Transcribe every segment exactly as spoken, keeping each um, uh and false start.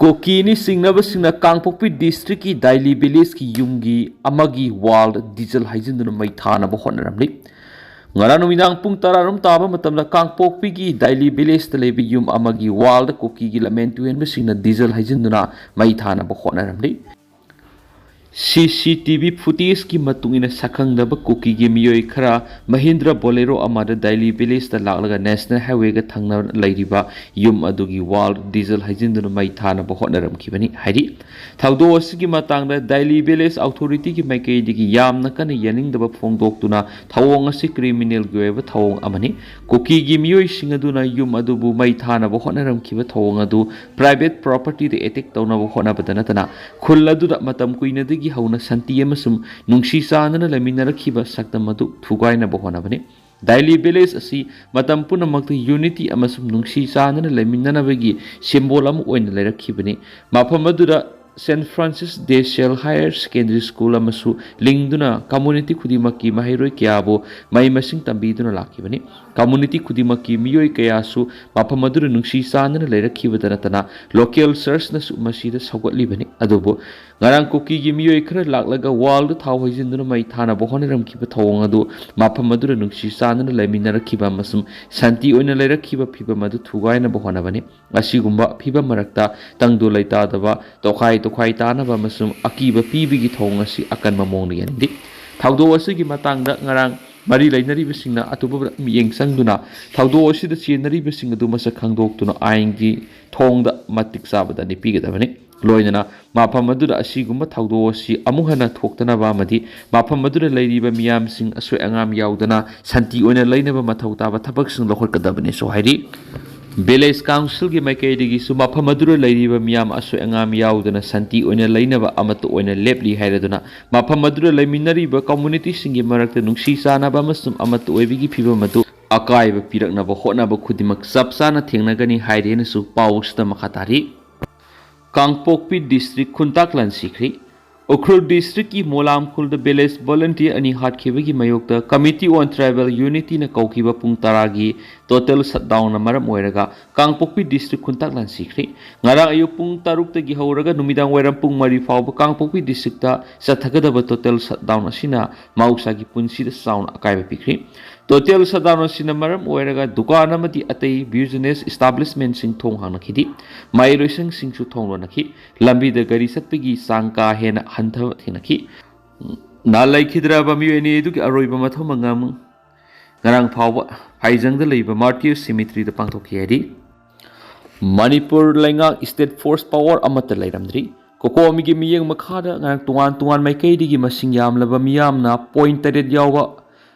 ꯀꯨꯀꯤ ꯅꯤꯡꯁꯤꯡꯅꯕꯁꯤꯡꯅ ꯀꯥꯡꯄꯣꯛꯄꯤ ꯗꯤꯁꯇ꯭ꯔꯤꯛꯀꯤ ꯗꯥꯏꯂꯤ ꯚꯤꯂꯦꯖꯀꯤ ꯌꯨꯝꯒꯤ ꯑꯃꯒꯤ ꯋꯥꯜꯗ ꯗꯤꯖꯜ ꯍꯩꯖꯤꯟꯗꯨꯅ ꯃꯩ ꯊꯥꯅꯕ ꯍꯣꯠꯅꯔꯝꯂꯤ꯫ ꯉꯔꯥꯡ ꯅꯨꯃꯤꯗꯥꯡ ꯄꯨꯡ ꯇꯔꯥꯔꯣꯝ ꯇꯥꯕ ꯃꯇꯝꯗ ꯀꯥꯡꯄꯣꯛꯄꯤꯒꯤ ꯗꯥꯏꯂꯤ ꯚꯤꯂꯦꯖꯇ ꯂꯩꯕ ꯌꯨꯝ ꯑꯃꯒꯤ ꯋꯥꯜꯗ ꯀꯨꯀꯤꯒꯤ ꯂꯝꯃꯦꯟ ꯇꯨꯍꯦꯟꯕꯁꯤꯡꯅ ꯗꯤꯖꯜ ꯍꯩꯖꯤꯟꯗꯨꯅ ꯃꯩ ꯊꯥꯅꯕ ꯍꯣꯠꯅꯔꯝꯂꯤ꯫ ꯁꯤ ꯁꯤ ꯇꯤ ꯚꯤ ꯐꯨꯇꯦꯖꯀꯤ ꯃꯇꯨꯡ ꯏꯟꯅ ꯁꯛꯈꯪꯗꯕ ꯀꯨꯀꯤꯒꯤ ꯃꯤꯑꯣꯏ ꯈꯔ ꯃꯍꯤꯟꯗ꯭ꯔ ꯕꯣꯂꯦꯔꯣ ꯑꯃꯗ ꯗꯥꯏꯂꯤ ꯚꯤꯂꯦꯖꯇ ꯂꯥꯛꯂꯒ ꯅꯦꯁꯅꯦꯜ ꯍꯥꯏꯋꯦꯒ ꯊꯪꯅ ꯂꯩꯔꯤꯕ ꯌꯨꯝ ꯑꯗꯨꯒꯤ ꯋꯥꯜ ꯗꯤꯖꯜ ꯍꯩꯖꯤꯟꯗꯨꯅ ꯃꯩ ꯊꯥꯅꯕ ꯍꯣꯠꯅꯔꯝꯈꯤꯕꯅꯤ ꯍꯥꯏꯔꯤ꯫ ꯊꯧꯗꯣꯛ ꯑꯁꯤꯒꯤ ꯃꯇꯥꯡꯗ ꯗꯥꯏꯂꯤ ꯚꯤꯂꯦꯖ ꯑꯣꯊꯣꯔꯤꯇꯤꯒꯤ ꯃꯥꯏꯀꯩꯗꯒꯤ ꯌꯥꯝꯅ ꯀꯟꯅ ꯌꯥꯅꯤꯡꯗꯕ ꯐꯣꯡꯗꯣꯛꯇꯨꯅ ꯊꯧꯑꯣꯡ ꯑꯁꯤ ꯀ꯭ꯔꯤꯃꯤꯅꯦꯜꯒꯤ ꯑꯣꯏꯕ ꯊꯧꯑꯣꯡ ꯑꯃꯅꯤ꯫ ꯀꯨꯀꯤꯒꯤ ꯃꯤꯑꯣꯏꯁꯤꯡ ꯑꯗꯨꯅ ꯌꯨꯝ ꯑꯗꯨꯕꯨ ꯃꯩ ꯊꯥꯅꯕ ꯍꯣꯠꯅꯔꯝꯈꯤꯕ ꯊꯧꯑꯣꯡ ꯑꯗꯨ ꯄ꯭ꯔꯥꯏꯚꯦꯠ ꯄ꯭ꯔꯣꯄꯔꯇꯤꯗ ꯑꯦꯇꯦꯛ ꯇꯧꯅꯕ ꯍꯣꯠꯅꯕꯗ ꯅꯠꯇꯅ ꯈꯨꯜ ꯑꯗꯨꯗ ꯃꯇꯝ ꯀꯨꯏꯅꯗꯒꯤ ꯍꯧꯅ ꯁꯥꯟꯇꯤ ꯑꯃꯁꯨꯡ ꯅꯨꯡꯁꯤ ꯆꯥꯟꯅꯅ ꯂꯩꯃꯤꯟꯅꯔꯛꯈꯤꯕ ꯁꯛꯇꯝ ꯑꯗꯨ ꯊꯨꯒꯥꯏꯅꯕ ꯍꯣꯠꯅꯕꯅꯤ꯫ ꯗꯥꯏꯂꯤ ꯚꯤꯂꯦꯖ ꯑꯁꯤ ꯃꯇꯝ ꯄꯨꯝꯅꯃꯛꯇ ꯌꯨꯅꯤꯇꯤ ꯑꯃꯁꯨꯡ ꯅꯨꯡꯁꯤ ꯆꯥꯟꯅꯅ ꯂꯩꯃꯤꯟꯅꯅꯕꯒꯤ ꯁꯤꯝꯕꯣꯜ ꯑꯃ ꯑꯣꯏꯅ ꯂꯩꯔꯛꯈꯤꯕꯅꯤ꯫ ꯃꯐꯝ ꯑꯗꯨꯗ ꯁꯦꯟ ꯐ꯭ꯔꯥꯟꯁꯤꯁ ꯗꯦ ꯁꯦꯜ ꯍꯥꯌꯔ ꯁꯦꯀꯦꯟꯗꯔꯤ ꯁ꯭ꯀꯨꯜ ꯑꯃꯁꯨ ꯂꯤꯡꯗꯨꯅ ꯀꯝꯃꯨꯅꯤꯇꯤ ꯈꯨꯗꯤꯡꯃꯛꯀꯤ ꯃꯍꯩꯔꯣꯏ ꯀꯌꯥꯕꯨ ꯃꯍꯩ ꯃꯁꯤꯡ ꯇꯝꯕꯤꯗꯨꯅ ꯂꯥꯛꯈꯤꯕꯅꯤ꯫ ꯀꯝꯃꯨꯅꯤꯇꯤ ꯈꯨꯗꯤꯡꯃꯛꯀꯤ ꯃꯤꯑꯣꯏ ꯀꯌꯥꯁꯨ ꯃꯐꯝ ꯑꯗꯨꯗ ꯅꯨꯡꯁꯤ ꯆꯥꯟꯅꯅ ꯂꯩꯔꯛꯈꯤꯕꯗ ꯅꯠꯇꯅ ꯂꯣꯀꯦꯜ ꯆꯔꯆꯅꯁꯨ ꯃꯁꯤꯗ ꯁꯧꯒꯠꯂꯤꯕꯅꯤ꯫ ꯑꯗꯨꯕꯨ ꯉꯔꯥꯡ ꯀꯨꯀꯤꯒꯤ ꯃꯤꯑꯣꯏ ꯈꯔ ꯂꯥꯛꯂꯒ ꯋꯥꯜꯗ ꯊꯥꯎ ꯍꯩꯖꯤꯟꯗꯨꯅ ꯃꯩ ꯊꯥꯅꯕ ꯍꯣꯠꯅꯔꯝꯈꯤꯕ ꯊꯧꯑꯣꯡ ꯑꯗꯨ ꯃꯐꯝ ꯑꯗꯨꯗ ꯅꯨꯡꯁꯤ ꯆꯥꯟꯅꯅ ꯂꯩꯃꯤꯟꯅꯔꯛꯈꯤꯕ ꯑꯃꯁꯨꯡ ꯁꯥꯟꯇꯤ ꯑꯣꯏꯅ ꯂꯩꯔꯛꯈꯤꯕ ꯐꯤꯚꯝ ꯑꯗꯨ ꯊꯨꯒꯥꯏꯅꯕ ꯍꯣꯠꯅꯕꯅꯤ꯫ ꯑꯁꯤꯒꯨꯝꯕ ꯐꯤꯚꯝ ꯃꯔꯛꯇ ꯇꯪꯗꯨ ꯂꯩꯇꯥꯗꯕ, ꯇꯣꯈꯥꯏ ꯇꯣꯈꯥꯏ ꯇꯥꯅꯕ ꯑꯃꯁꯨꯡ ꯑꯀꯤꯕ ꯄꯤꯕꯒꯤ ꯊꯧꯑꯣꯡ ꯑꯁꯤ ꯑꯀꯟꯕ ꯃꯑꯣꯡꯗ ꯌꯥꯅꯤꯡꯗꯦ꯫ ꯊꯧꯗꯣꯛ ꯑꯁꯤꯒꯤ ꯃꯇꯥꯡꯗ ꯉꯔꯥꯡ ꯃꯔꯤ ꯂꯩꯅꯔꯤꯕꯁꯤꯡꯅ ꯑꯇꯣꯞꯄ ꯃꯤꯠꯌꯦꯡ ꯆꯪꯗꯨꯅ ꯊꯧꯗꯣꯛ ꯑꯁꯤꯗ ꯆꯦꯟꯅꯔꯤꯕꯁꯤꯡ ꯑꯗꯨ ꯃꯁꯛ ꯈꯪꯗꯣꯛꯇꯨꯅ ꯑꯥꯏꯟꯒꯤ ꯊꯣꯡꯗ ꯃꯇꯤꯛ ꯆꯥꯕꯗ ꯄꯤꯒꯗꯕꯅꯤ꯫ ꯂꯣꯏꯅꯅ ꯃꯐꯝ ꯑꯗꯨꯗ ꯑꯁꯤꯒꯨꯝꯕ ꯊꯧꯗꯣꯛ ꯑꯁꯤ ꯑꯃꯨꯛ ꯍꯟꯅ ꯊꯣꯛꯇꯅꯕ ꯑꯃꯗꯤ ꯃꯐꯝ ꯑꯗꯨꯗ ꯂꯩꯔꯤꯕ ꯃꯤꯌꯥꯝꯁꯤꯡ ꯑꯁꯣꯏ ꯑꯉꯥꯝ ꯌꯥꯎꯗꯅ ꯁꯥꯟꯇꯤ ꯑꯣꯏꯅ ꯂꯩꯅꯕ ꯃꯊꯧ ꯇꯥꯕ ꯊꯕꯛꯁꯤꯡ ꯂꯧꯈꯠꯀꯗꯕꯅꯤꯁꯨ ꯍꯥꯏꯔꯤ꯫ ꯚꯤꯂꯦꯖ ꯀꯥꯎꯟꯁꯤꯜꯒꯤ ꯃꯥꯏꯀꯩꯗꯒꯤꯁꯨ ꯃꯐꯝ ꯑꯗꯨꯗ ꯂꯩꯔꯤꯕ ꯃꯤꯌꯥꯝ ꯑꯁꯣꯏ ꯑꯉꯥꯝ ꯌꯥꯎꯗꯅ ꯁꯥꯟꯇꯤ ꯑꯣꯏꯅ ꯂꯩꯅꯕ ꯑꯃꯠꯇ ꯑꯣꯏꯅ ꯂꯦꯞꯂꯤ ꯍꯥꯏꯔꯗꯨꯅ ꯃꯐꯝ ꯑꯗꯨꯗ ꯂꯩꯃꯤꯟꯅꯔꯤꯕ ꯀꯝꯃꯨꯅꯤꯇꯤꯁꯤꯡꯒꯤ ꯃꯔꯛꯇ ꯅꯨꯡꯁꯤ ꯆꯥꯟꯅꯕ ꯑꯃꯁꯨꯡ ꯑꯃꯠꯇ ꯑꯣꯏꯕꯒꯤ ꯐꯤꯚꯝ ꯑꯗꯨ ꯑꯀꯥꯏꯕ ꯄꯤꯔꯛꯅꯕ ꯍꯣꯠꯅꯕ ꯈꯨꯗꯤꯡꯃꯛ ꯆꯞ ꯆꯥꯅ ꯊꯦꯡꯅꯒꯅꯤ ꯍꯥꯏꯔꯦꯅꯁꯨ ꯄꯥꯎ ꯑꯁꯤꯗ ꯃꯈꯥ ꯇꯥꯔꯤ꯫ ꯀꯥꯡꯄꯣꯛꯄꯤ ꯗꯤꯁꯇ꯭ꯔꯤꯛ ꯈꯨꯟꯇꯥꯛ ꯂꯥꯟꯁꯤꯈ꯭ꯔꯤ꯫ ꯎꯈ꯭ꯔꯨꯜ ꯗꯤꯁꯇ꯭ꯔꯤꯛꯀꯤ ꯃꯣꯂꯥꯝꯈꯨꯜꯗ ꯚꯤꯂꯦꯖ ꯚꯣꯂꯨꯟꯇꯤꯌꯔ ꯑꯅꯤ ꯍꯥꯠꯈꯤꯕꯒꯤ ꯃꯥꯌꯣꯛꯇ Committee on Tribal Unityꯅ ꯀꯧꯈꯤꯕ ꯄꯨꯡ ꯇꯔꯥꯒꯤ total shutdownꯅ ꯃꯔꯝ ꯑꯣꯏꯔꯒ ꯀꯥꯡꯄꯣꯛꯄꯤ ꯗꯤꯁꯇ꯭ꯔꯤꯛ ꯈꯨꯟꯇꯥꯛ ꯂꯥꯟꯁꯤꯈ꯭ꯔꯦ꯫ ꯉꯔꯥꯡ ꯑꯌꯨꯛ ꯄꯨꯡ ꯇꯔꯨꯛꯇꯒꯤ ꯍꯧꯔꯒ ꯅꯨꯃꯤꯗꯥꯡ ꯋꯥꯏꯔꯝ ꯄꯨꯡ ꯃꯔꯤ ꯐꯥꯎꯕ ꯀꯥꯡꯄꯣꯛꯄꯤ ꯗꯤꯁꯇ꯭ꯔꯤꯛꯇ ꯆꯠꯊꯒꯗꯕ total shutdown ꯑꯁꯤꯅ ꯃꯍꯧꯁꯥꯒꯤ ꯄꯨꯟꯁꯤꯗ ꯆꯥꯎꯅ ꯑꯀꯥꯏꯕ ꯄꯤꯈ꯭ꯔꯦ꯫ Total shutdown ꯑꯁꯤꯅ ꯃꯔꯝ ꯑꯣꯏꯔꯒ ꯗꯨꯀꯥꯟ ꯑꯃꯗꯤ ꯑꯇꯩ business establishmentꯁꯤꯡ ꯊꯣꯡ ꯍꯥꯡꯅꯈꯤꯗꯦ꯫ ꯃꯍꯩꯔꯣꯏꯁꯪꯁꯤꯡꯁꯨ ꯊꯣꯡ ꯂꯣꯟꯅꯈꯤ꯫ ꯂꯝꯕꯤꯗ ꯒꯥꯔꯤ ꯆꯠꯄꯒꯤ ꯆꯥꯡ ꯀꯥ ꯍꯦꯟꯅ ꯍꯟꯊꯕ ꯊꯦꯡꯅꯈꯤ꯫ ꯅꯥ ꯂꯩꯈꯤꯗ꯭ꯔꯕ ꯃꯤꯑꯣꯏ ꯑꯅꯤ ꯑꯗꯨꯒꯤ ꯑꯔꯣꯏꯕ ꯃꯊꯧ ꯃꯉꯝ ꯉꯔꯥꯡ ꯐꯥꯎꯕ ꯐꯥꯏꯖꯪꯗ ꯂꯩꯕ Martyrs Cemeteryꯗ ꯄꯥꯡꯊꯣꯛꯈꯤ ꯍꯥꯏꯔꯤ꯫ ꯃꯅꯤꯄꯨꯔ ꯂꯩꯉꯥꯛ state force power ꯑꯃꯠꯇ ꯂꯩꯔꯝꯗ꯭ꯔꯤ꯫ ꯀꯣꯀꯣꯃꯤꯒꯤ ꯃꯤꯠꯌꯦꯡ ꯃꯈꯥꯗ ꯉꯔꯥꯡ ꯇꯣꯉꯥꯟ ꯇꯣꯉꯥꯟ ꯃꯥꯏꯀꯩꯗꯒꯤ ꯃꯁꯤꯡ ꯌꯥꯝꯂꯕ ꯃꯤꯌꯥꯝꯅ point ꯇꯔꯦꯠ ꯌꯥꯎꯕ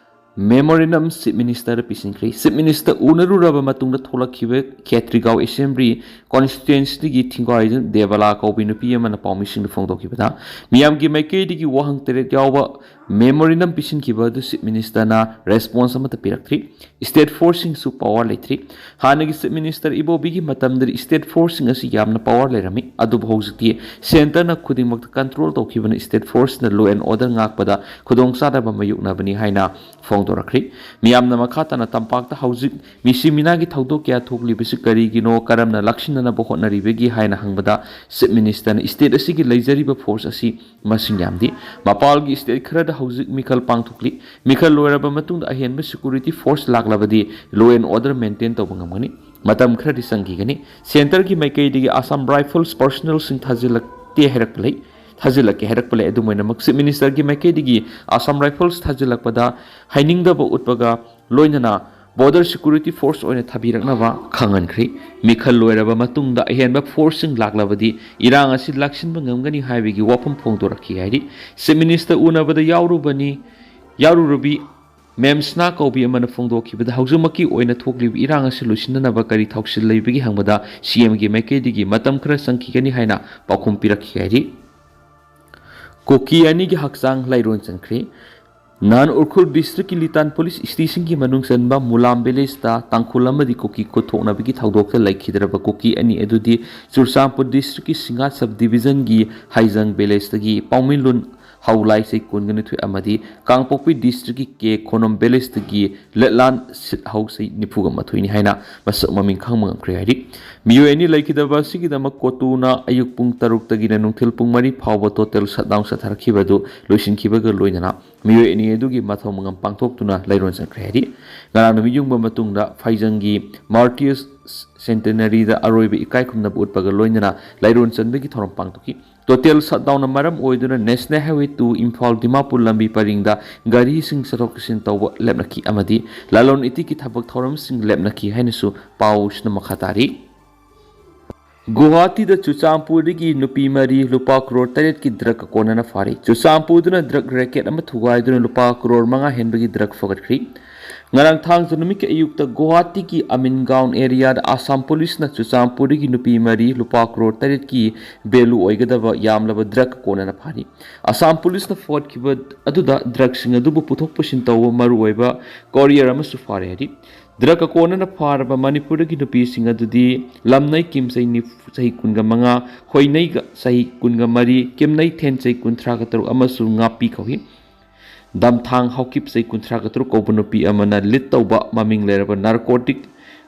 memorandum Chief Ministerꯗ ꯄꯤꯁꯤꯟꯈ꯭ꯔꯦ꯫ Chief Minister ꯎꯅꯔꯨꯔꯕ ꯃꯇꯨꯡꯗ ꯊꯣꯛꯂꯛꯈꯤꯕ ꯈꯦꯇ꯭ꯔꯤꯒꯥꯎ Assembly constituencyꯗꯒꯤ ꯊꯤꯡꯒꯥꯏꯖꯝ ꯗꯦꯕꯂꯥ ꯀꯧꯕꯤ ꯅꯨꯄꯤ ꯑꯃꯅ ꯄꯥꯎꯃꯤꯁꯤꯡꯗ ꯐꯣꯡꯗꯣꯛꯈꯤꯕꯗ, ꯃꯤꯌꯥꯝꯒꯤ ꯃꯥꯏꯀꯩꯗꯒꯤ ꯋꯥꯍꯪ ꯇꯔꯦꯠ ꯌꯥꯎꯕ memorandum ꯄꯤꯁꯤꯟꯈꯤꯕ ꯑꯗꯨ Chief Ministerꯅ response ꯑꯃꯠꯇ ꯄꯤꯔꯛꯇ꯭ꯔꯤ꯫ State forceꯁꯤꯡꯁꯨ power ꯂꯩꯇ꯭ꯔꯤ꯫ ꯍꯥꯟꯅꯒꯤ Chief Minister ꯏꯕꯣꯕꯤꯒꯤ ꯃꯇꯝꯗꯗꯤ state forceꯁꯤꯡ ꯑꯁꯤ ꯌꯥꯝꯅ power ꯂꯩꯔꯝꯃꯤ, ꯑꯗꯨꯕꯨ ꯍꯧꯖꯤꯛꯇꯤ centreꯅ ꯈꯨꯗꯤꯡꯃꯛꯇ control ꯇꯧꯈꯤꯕꯅ state forceꯅ law and order ꯉꯥꯛꯄꯗ ꯈꯨꯗꯣꯡꯆꯥꯗꯕ ꯃꯥꯌꯣꯛꯅꯕꯅꯤ ꯍꯥꯏꯅ ꯐꯣꯡꯗꯣꯔꯛꯈ꯭ꯔꯤ꯫ ꯃꯤꯌꯥꯝꯅ ꯃꯈꯥ ꯇꯥꯅ ꯇꯝꯄꯥꯛꯇ ꯍꯧꯖꯤꯛ ꯃꯤꯁꯤ ꯃꯤꯅꯥꯒꯤ ꯊꯧꯗꯣꯛ ꯀꯌꯥ ꯊꯣꯛꯂꯤꯕꯁꯤ ꯀꯔꯤꯒꯤꯅꯣ, ꯀꯔꯝꯅ ꯂꯥꯛꯁꯤꯟꯅꯅꯕ ꯍꯣꯠꯅꯔꯤꯕꯒꯦ ꯍꯥꯏꯅ ꯍꯪꯕꯗ, Chief Ministerꯅ state ꯑꯁꯤꯒꯤ ꯂꯩꯖꯔꯤꯕ force ꯑꯁꯤ ꯃꯁꯤꯡ ꯌꯥꯝꯗꯦ꯫ ꯃꯄꯥꯜꯒꯤ state ꯈꯔꯗ ꯍꯧꯖꯤꯛ ꯃꯤꯈꯜ ꯄꯥꯡꯊꯣꯛꯂꯤ꯫ ꯃꯤꯈꯜ ꯂꯣꯏꯔꯕ ꯃꯇꯨꯡꯗ ꯑꯍꯦꯟꯕ security force ꯂꯥꯛꯂꯕꯗꯤ law and order maintain ꯇꯧꯕ ꯉꯝꯒꯅꯤ꯫ ꯃꯇꯝ ꯈꯔꯗꯤ ꯆꯪꯈꯤꯒꯅꯤ꯫ Centreꯒꯤ ꯃꯥꯏꯀꯩꯗꯒꯤ Assam Rifles personnelꯁꯤꯡ ꯊꯥꯖꯤꯜꯂꯛꯇꯦ ꯍꯥꯏꯔꯛꯄ ꯂꯩ, ꯊꯥꯖꯤꯜꯂꯛꯀꯦ ꯍꯥꯏꯔꯛꯄ ꯂꯩ꯫ ꯑꯗꯨꯝ ꯑꯣꯏꯅꯃꯛ, Chief Ministerꯒꯤ ꯃꯥꯏꯀꯩꯗꯒꯤ Assam Rifles ꯊꯥꯖꯤꯜꯂꯛꯄꯗ ꯍꯥꯏꯅꯤꯡꯗꯕ ꯎꯠꯄꯒ ꯂꯣꯏꯅꯅ border security force ꯑꯣꯏꯅ ꯊꯥꯕꯤꯔꯛꯅꯕ ꯈꯪꯍꯟꯈ꯭ꯔꯤ꯫ ꯃꯤꯈꯜ ꯂꯣꯏꯔꯕ ꯃꯇꯨꯡꯗ ꯑꯍꯦꯟꯕ forceꯁꯤꯡ ꯂꯥꯛꯂꯕꯗꯤ ꯏꯔꯥꯡ ꯑꯁꯤ ꯂꯥꯛꯁꯤꯟꯕ ꯉꯝꯒꯅꯤ ꯍꯥꯏꯕꯒꯤ ꯋꯥꯐꯝ ꯐꯣꯡꯗꯣꯔꯛꯈꯤ ꯍꯥꯏꯔꯤ꯫ Chief Minister ꯎꯅꯕꯗ ꯌꯥꯎꯔꯨꯕꯅꯤ, ꯌꯥꯎꯔꯨꯔꯕꯤ ꯃꯦꯝ ꯁꯅꯥ ꯀꯧꯕꯤ ꯑꯃꯅ ꯐꯣꯡꯗꯣꯛꯈꯤꯕꯗ, ꯍꯧꯖꯤꯛꯃꯛꯀꯤ ꯑꯣꯏꯅ ꯊꯣꯛꯂꯤꯕ ꯏꯔꯥꯡ ꯑꯁꯤ ꯂꯣꯏꯁꯤꯟꯅꯅꯕ ꯀꯔꯤ ꯊꯧꯁꯤꯜ ꯂꯩꯕꯒꯦ ꯍꯪꯕꯗ, CMꯒꯤ ꯃꯥꯏꯀꯩꯗꯒꯤ ꯃꯇꯝ ꯈꯔ ꯆꯪꯈꯤꯒꯅꯤ ꯍꯥꯏꯅ ꯄꯥꯎꯈꯨꯝ ꯄꯤꯔꯛꯈꯤ ꯍꯥꯏꯔꯤ꯫ ꯀꯨꯀꯤ ꯑꯅꯤꯒꯤ ꯍꯛꯆꯥꯡ ꯂꯥꯏꯔꯣꯟ ꯆꯟꯈ꯭ꯔꯦ꯫ ꯅꯍꯥꯟ ꯎꯈ꯭ꯔꯨꯜ ꯗꯤꯁꯇ꯭ꯔꯤꯛꯀꯤ ꯂꯤꯇꯥꯟ ꯄꯨꯂꯤꯁ ꯁ꯭ꯇꯦꯁꯟꯒꯤ ꯃꯅꯨꯡ ꯆꯟꯕ ꯃꯨꯂꯥꯝ ꯚꯤꯂꯦꯖꯇ ꯇꯥꯡꯈꯨꯜ ꯑꯃꯗꯤ ꯀꯨꯀꯤ ꯈꯨꯠꯊꯣꯛꯅꯕꯒꯤ ꯊꯧꯗꯣꯛꯇ ꯂꯩꯈꯤꯗ꯭ꯔꯕ ꯀꯨꯀꯤ ꯑꯅꯤ ꯑꯗꯨꯗꯤ ꯆꯨꯔꯆꯥꯟꯄꯨꯔ ꯗꯤꯁꯇ꯭ꯔꯤꯛꯀꯤ ꯁꯤꯡꯉꯥꯠ ꯁꯕ ꯗꯤꯕꯤꯖꯟꯒꯤ ꯍꯥꯏꯖꯪ ꯚꯤꯂꯦꯖꯇꯒꯤ ꯄꯥꯎꯃꯤꯂꯨꯟ ꯍꯧꯂꯥꯏ ꯆꯍꯤ ꯀꯨꯟꯒ ꯅꯤꯊꯣꯏ ꯑꯃꯗꯤ ꯀꯥꯡꯄꯣꯛꯄꯤ ꯗꯤꯁꯇ꯭ꯔꯤꯛꯀꯤ ꯀꯦ ꯈꯣꯅꯣꯝ ꯚꯤꯂꯦꯖꯇꯒꯤ ꯂꯦꯠꯂꯥꯟ ꯁꯤꯠꯍꯧ ꯆꯍꯤ ꯅꯤꯐꯨꯒ ꯃꯥꯊꯣꯏꯅꯤ ꯍꯥꯏꯅ ꯃꯁꯛ ꯃꯃꯤꯡ ꯈꯪꯕ ꯉꯝꯈ꯭ꯔꯦ ꯍꯥꯏꯔꯤ꯫ ꯃꯤꯑꯣꯏ ꯑꯅꯤ ꯂꯩꯈꯤꯗꯕ ꯑꯁꯤꯒꯤꯗꯃꯛ ꯀꯣꯇꯨꯅ ꯑꯌꯨꯛ ꯄꯨꯡ ꯇꯔꯨꯛꯇꯒꯤꯅ ꯅꯨꯡꯊꯤꯜ ꯄꯨꯡ ꯃꯔꯤ ꯐꯥꯎꯕ ꯇꯣꯇꯦꯜ ꯁꯠꯗꯥꯎꯟ ꯆꯠꯊꯔꯛꯈꯤꯕ ꯑꯗꯨ ꯂꯣꯏꯁꯤꯟꯈꯤꯕꯒ ꯂꯣꯏꯅꯅ ꯃꯤꯑꯣꯏ ꯑꯅꯤ ꯑꯗꯨꯒꯤ ꯃꯊꯧ ꯃꯉꯝ ꯄꯥꯡꯊꯣꯛꯇꯨꯅ ꯂꯩꯔꯣꯟ ꯆꯟꯈ꯭ꯔꯦ ꯍꯥꯏꯔꯤ꯫ ꯉꯔꯥꯡ ꯅꯨꯃꯤꯠ ꯌꯨꯡꯕ ꯃꯇꯨꯡꯗ ꯐꯥꯏꯖꯪꯒꯤ ꯃꯥꯔꯇꯤꯌꯔꯁ ꯁꯦꯟꯇꯦꯅꯔꯤꯗ ꯑꯔꯣꯏꯕ ꯏꯀꯥꯏ ꯈꯨꯝꯅꯕ ꯎꯠꯄꯒ ꯂꯣꯏꯅꯅ ꯂꯩꯔꯣꯟ ꯆꯟꯕꯒꯤ ꯊꯧꯔꯝ ꯄꯥꯡꯊꯣꯛꯈꯤ꯫ ꯇꯣꯇꯦꯜ ꯁꯠꯗꯥꯎꯟꯅ ꯃꯔꯝ ꯑꯣꯏꯗꯨꯅ national highway two Imphal Dimapur ꯂꯝꯕꯤ ꯄꯔꯤꯡꯗ ꯒꯥꯔꯤꯁꯤꯡ ꯆꯠꯊꯣꯛ ꯆꯠꯁꯤꯟ ꯇꯧꯕ ꯂꯦꯞꯅꯈꯤ ꯑꯃꯗꯤ ꯂꯂꯣꯟ ꯏꯇꯤꯛꯀꯤ ꯊꯕꯛ ꯊꯧꯔꯝꯁꯤꯡ ꯂꯦꯞꯅꯈꯤ ꯍꯥꯏꯅꯁꯨ ꯄꯥꯎꯁꯤꯅ ꯃꯈꯥ ꯇꯥꯔꯤ꯫ ꯒꯨꯋꯥꯍꯥꯇꯤꯗ ꯆꯨꯔꯆꯥꯟꯄꯨꯔꯗꯒꯤ ꯅꯨꯄꯤ ꯃꯔꯤ ꯂꯨꯄꯥ ꯀ꯭ꯔꯣꯔ ꯇꯔꯦꯠꯀꯤ ꯗ꯭ꯔꯒ ꯑꯀꯣꯟꯅꯅ ꯐꯥꯔꯤ꯫ ꯆꯨꯔꯆꯥꯟꯄꯨꯔꯗꯨꯅ ꯗ꯭ꯔꯒ ꯔꯦꯀꯦꯠ ꯑꯃ ꯊꯨꯒꯥꯏꯗꯨꯅ ꯂꯨꯄꯥ ꯀ꯭ꯔꯣꯔ ꯃꯉꯥ ꯍꯦꯟꯕꯒꯤ ꯗ꯭ꯔꯒ ꯐꯒꯠꯈ꯭ꯔꯤ꯫ ꯉꯔꯥꯡ ꯊꯥꯡꯖ ꯅꯨꯃꯤꯠꯀꯤ ꯑꯌꯨꯛꯇ ꯒꯨꯋꯥꯍꯥꯇꯤꯒꯤ ꯑꯃꯤꯟꯒꯥꯎꯟ ꯑꯦꯔꯤꯌꯥꯗ ꯑꯁꯥꯝ ꯄꯨꯂꯤꯁꯅ ꯆꯨꯔꯆꯥꯟꯄꯨꯔꯗꯒꯤ ꯅꯨꯄꯤ ꯃꯔꯤ ꯂꯨꯄꯥ ꯀ꯭ꯔꯣꯔ ꯇꯔꯦꯠꯀꯤ ꯚꯦꯂꯨ ꯑꯣꯏꯒꯗꯕ ꯌꯥꯝꯂꯕ ꯗ꯭ꯔꯒ ꯑꯀꯣꯟꯅꯅ ꯐꯥꯔꯤ꯫ ꯑꯁꯥꯝ ꯄꯨꯂꯤꯁꯅ ꯐꯒꯠꯈꯤꯕ ꯑꯗꯨꯗ ꯗ꯭ꯔꯒꯁꯤꯡ ꯑꯗꯨꯕꯨ ꯄꯨꯊꯣꯛ ꯄꯨꯁꯤꯟ ꯇꯧꯕ ꯃꯔꯨꯑꯣꯏꯕ ꯀꯣꯔꯤꯌꯔ ꯑꯃꯁꯨ ꯐꯥꯔꯦ ꯍꯥꯏꯔꯤ꯫ ꯗ꯭ꯔꯒ ꯑꯀꯣꯟꯅꯅ ꯐꯥꯔꯕ ꯃꯅꯤꯄꯨꯔꯗꯒꯤ ꯅꯨꯄꯤꯁꯤꯡ ꯑꯗꯨꯗꯤ ꯂꯝꯅꯩ ꯀꯤꯝ ꯆꯍꯤ ꯅꯤꯐꯨ, ꯆꯍꯤ ꯀꯨꯟꯒ ꯃꯉꯥ, ꯍꯣꯏꯅꯩꯒ ꯆꯍꯤ ꯀꯨꯟꯒ ꯃꯔꯤ, ꯀꯤꯝꯅꯩ ꯊꯦꯟ ꯆꯍꯤ ꯀꯨꯟꯊ꯭ꯔꯥꯒ ꯇꯔꯨꯛ ꯑꯃꯁꯨꯡ ꯉꯥꯞꯄꯤ ꯀꯧꯏ꯫ ꯗꯝꯊꯥꯡ ꯍꯥꯎꯀꯤꯞ ꯆꯍꯤ ꯀꯨꯟꯊ꯭ꯔꯥꯒ ꯇꯔꯨꯛ ꯀꯧꯕ ꯅꯨꯄꯤ ꯑꯃꯅ ꯂꯤꯗ ꯇꯧꯕ ꯃꯃꯤꯡ ꯂꯩꯔꯕ ꯅꯥꯔꯀꯣꯇꯤꯛ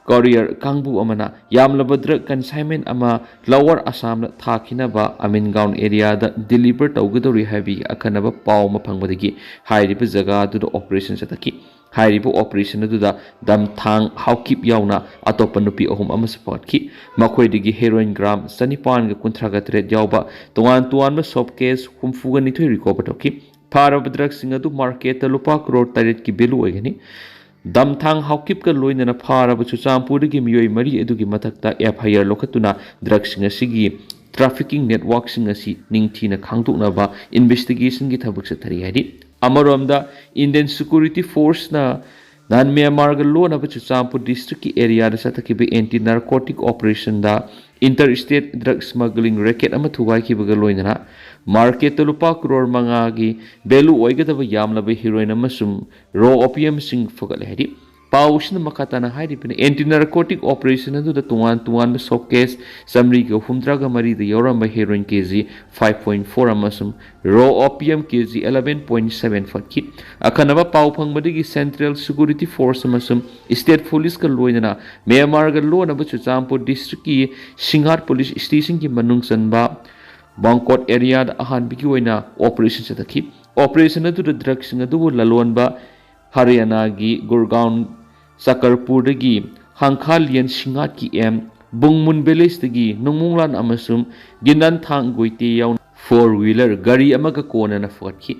ꯀꯣꯔꯤꯌꯔ ꯀꯥꯡꯕꯨ ꯑꯃꯅ ꯌꯥꯝꯂꯕ ꯗ꯭ꯔꯒ ꯀꯟꯁꯥꯏꯟꯃꯦꯟ ꯑꯃ ꯂꯋꯔ ꯑꯁꯥꯝꯗ ꯊꯥꯈꯤꯅꯕ ꯑꯃꯤꯟꯒꯥꯎꯟ ꯑꯦꯔꯤꯌꯥꯗ ꯗꯤꯂꯤꯚꯔ ꯇꯧꯒꯗꯧꯔꯤ ꯍꯥꯏꯕꯒꯤ ꯑꯈꯟꯅꯕ ꯄꯥꯎ ꯑꯃ ꯐꯪꯕꯗꯒꯤ ꯍꯥꯏꯔꯤꯕ ꯖꯒꯥ ꯑꯗꯨꯗ ꯑꯣꯄꯔꯦꯁꯟ ꯆꯠꯊꯈꯤ꯫ ꯍꯥꯏꯔꯤꯕ ꯑꯣꯄꯔꯦꯁꯟ ꯑꯗꯨꯗ ꯗꯝꯊꯥꯡ ꯍꯥꯎꯀꯤꯞ ꯌꯥꯎꯅ ꯑꯇꯣꯞꯄ ꯅꯨꯄꯤ ꯑꯍꯨꯝ ꯑꯃꯁꯨ ꯐꯒꯠꯈꯤ꯫ ꯃꯈꯣꯏꯗꯒꯤ ꯍꯦꯔꯣꯏꯟ ꯒ꯭ꯔꯥꯝ ꯆꯅꯤꯄꯥꯟꯒ ꯀꯨꯟꯊ꯭ꯔꯥꯒ ꯇꯔꯦꯠ ꯌꯥꯎꯕ ꯇꯣꯉꯥꯟ ꯇꯣꯉꯥꯟꯕ ꯁꯣꯞ ꯀꯦꯁ ꯍꯨꯝꯐꯨꯒ ꯅꯤꯊꯣꯏ ꯔꯤꯀꯣꯚꯔ ꯇꯧꯈꯤ꯫ ꯐꯥꯔꯕ ꯗ꯭ꯔꯒꯁꯤꯡ ꯑꯗꯨ ꯃꯥꯔꯀꯦꯠꯇ ꯂꯨꯄꯥ ꯀ꯭ꯔꯣꯔ ꯇꯔꯦꯠꯀꯤ ꯚꯦꯂꯨ ꯑꯣꯏꯒꯅꯤ꯫ ꯗꯝꯊꯥꯡ ꯍꯥꯎꯀꯤꯞꯀ ꯂꯣꯏꯅꯅ ꯐꯥꯔꯕ ꯆꯨꯔꯆꯥꯟꯄꯨꯔꯗꯒꯤ ꯃꯤꯑꯣꯏ ꯃꯔꯤ ꯑꯗꯨꯒꯤ ꯃꯊꯛꯇ ꯑꯦꯐ ꯑꯥꯏ ꯑꯥꯔ ꯂꯧꯈꯠꯇꯨꯅ ꯗ꯭ꯔꯒꯁꯤꯡ ꯑꯁꯤꯒꯤ ꯇ꯭ꯔꯥꯐꯤꯀꯤꯡ ꯅꯦꯠꯋꯥꯔꯛꯁꯤꯡ ꯑꯁꯤ ꯅꯤꯡꯊꯤꯅ ꯈꯪꯗꯣꯛꯅꯕ ꯏꯟꯚꯦꯁꯇꯤꯒꯦꯁꯟꯒꯤ ꯊꯕꯛ ꯆꯠꯊꯔꯤ ꯍꯥꯏꯔꯤ꯫ ꯑꯃꯔꯣꯝꯗ, ꯏꯟꯗꯤꯌꯟ ꯁꯦꯀ꯭ꯌꯨꯔꯤꯇꯤ ꯐꯣꯔꯁꯅ ꯅꯍꯥꯟ ꯃ꯭ꯌꯥꯟꯃꯥꯔꯒ ꯂꯣꯟꯅꯕ ꯆꯨꯔꯆꯥꯟꯄꯨꯔ ꯗꯤꯁꯇ꯭ꯔꯤꯛꯀꯤ ꯑꯦꯔꯤꯌꯥꯗ ꯆꯠꯊꯈꯤꯕ anti ꯅꯥꯔꯀꯣꯇꯤꯛ ꯑꯣꯄꯔꯦꯁꯟꯗ inter state drug smuggling racket ꯑꯃ ꯊꯨꯒꯥꯏꯈꯤꯕꯒ ꯂꯣꯏꯅꯅ marketꯇ ꯂꯨꯄꯥ ꯀ꯭ꯔꯣꯔ ꯃꯉꯥꯒꯤ value ꯑꯣꯏꯒꯗꯕ ꯌꯥꯝꯂꯕ heroin ꯑꯃꯁꯨꯡ raw opiumꯁꯤꯡ ꯐꯒꯠꯂꯦ ꯍꯥꯏꯔꯤ꯫ ꯄꯥꯎ ꯑꯁꯤꯅ ꯃꯈꯥ ꯇꯥꯅ ꯍꯥꯏꯔꯤꯕꯅ, anti narcotic operation ꯑꯗꯨꯗ ꯇꯣꯉꯥꯟ ꯇꯣꯉꯥꯟꯕ showcase ꯆꯥꯃꯔꯤꯒ ꯍꯨꯝꯗ꯭ꯔꯥꯒ ꯃꯔꯤꯗ ꯌꯥꯎꯔꯝꯕ heroin ꯀꯦ ꯖꯤ five point four ꯑꯃꯁꯨꯡ raw opium ꯀꯦ ꯖꯤ eleven point seven ꯐꯠꯈꯤ꯫ ꯑꯈꯟꯅꯕ ꯄꯥꯎ ꯐꯪꯕꯗꯒꯤ central security force ꯑꯃꯁꯨꯡ state policeꯀ ꯂꯣꯏꯅꯅ ꯃ꯭ꯌꯥꯟꯃꯥꯔꯒ ꯂꯣꯟꯅꯕ ꯆꯨꯔꯆꯥꯟꯄꯨꯔ districtꯀꯤ ꯁꯤꯡꯍꯥꯠ police stationꯒꯤ ꯃꯅꯨꯡ ꯆꯟꯕ ꯕꯥꯡꯀꯣꯠ areaꯗ ꯑꯍꯥꯟꯕꯒꯤ ꯑꯣꯏꯅ operation ꯆꯠꯊꯈꯤ꯫ Operation ꯑꯗꯨꯗ drugꯁꯤꯡ ꯑꯗꯨꯕꯨ ꯂꯂꯣꯟꯕ ꯍꯔꯤꯌꯥꯅꯥꯒꯤ ꯒꯨꯔꯒꯥꯎꯟ ꯆꯀꯔꯄꯨꯔꯗꯒꯤ ꯍꯥꯡꯈꯥꯂꯤꯌꯟ ꯁꯤꯡꯍꯥꯠꯀꯤ ꯑꯦꯝ ꯕꯨꯡꯃꯨꯟ villageꯇꯒꯤ ꯅꯨꯡꯃꯨꯡꯂꯥꯟ ꯑꯃꯁꯨꯡ ꯒꯤꯟꯗꯟꯊꯥꯡ ꯒꯨꯏꯇꯦ ꯌꯥꯎꯅ four wheeler ꯒꯥꯔꯤ ꯑꯃꯒ ꯀꯣꯟꯅꯅ ꯐꯒꯠꯈꯤ꯫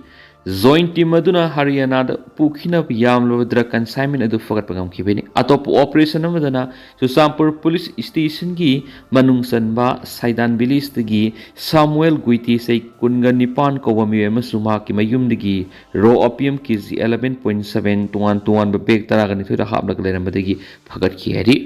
Joint team ꯑꯗꯨꯅ ꯍꯔꯤꯌꯥꯅꯥꯗ ꯄꯨꯈꯤꯅꯕ ꯌꯥꯝꯂꯕ drug consignment ꯑꯗꯨ ꯐꯒꯠꯄ ꯉꯝꯈꯤꯕꯅꯤ꯫ ꯑꯇꯣꯞꯄ operation ꯑꯃꯗꯅ ꯆꯨꯔꯆꯥꯟꯄꯨꯔ police stationꯒꯤ ꯃꯅꯨꯡ ꯆꯟꯕ ꯁꯥꯏꯗꯥꯟ villageꯇꯒꯤ ꯁꯥꯃꯨꯑꯦꯜ ꯒꯨꯏꯇꯦ ꯆꯍꯤ ꯀꯨꯟꯒ ꯅꯤꯄꯥꯟ ꯀꯧꯕ ꯃꯤꯑꯣꯏ ꯑꯃꯁꯨ ꯃꯍꯥꯛꯀꯤ ꯃꯌꯨꯝꯗꯒꯤ raw opium ꯀꯦ ꯖꯤ eleven point seven, ꯇꯣꯉꯥꯟ ꯇꯣꯉꯥꯟꯕ bag ꯇꯔꯥꯒ ꯅꯤꯊꯣꯏꯗ ꯍꯥꯞꯂꯒ ꯂꯩꯔꯝꯕꯗꯒꯤ ꯐꯒꯠꯈꯤ ꯍꯥꯏꯔꯤ꯫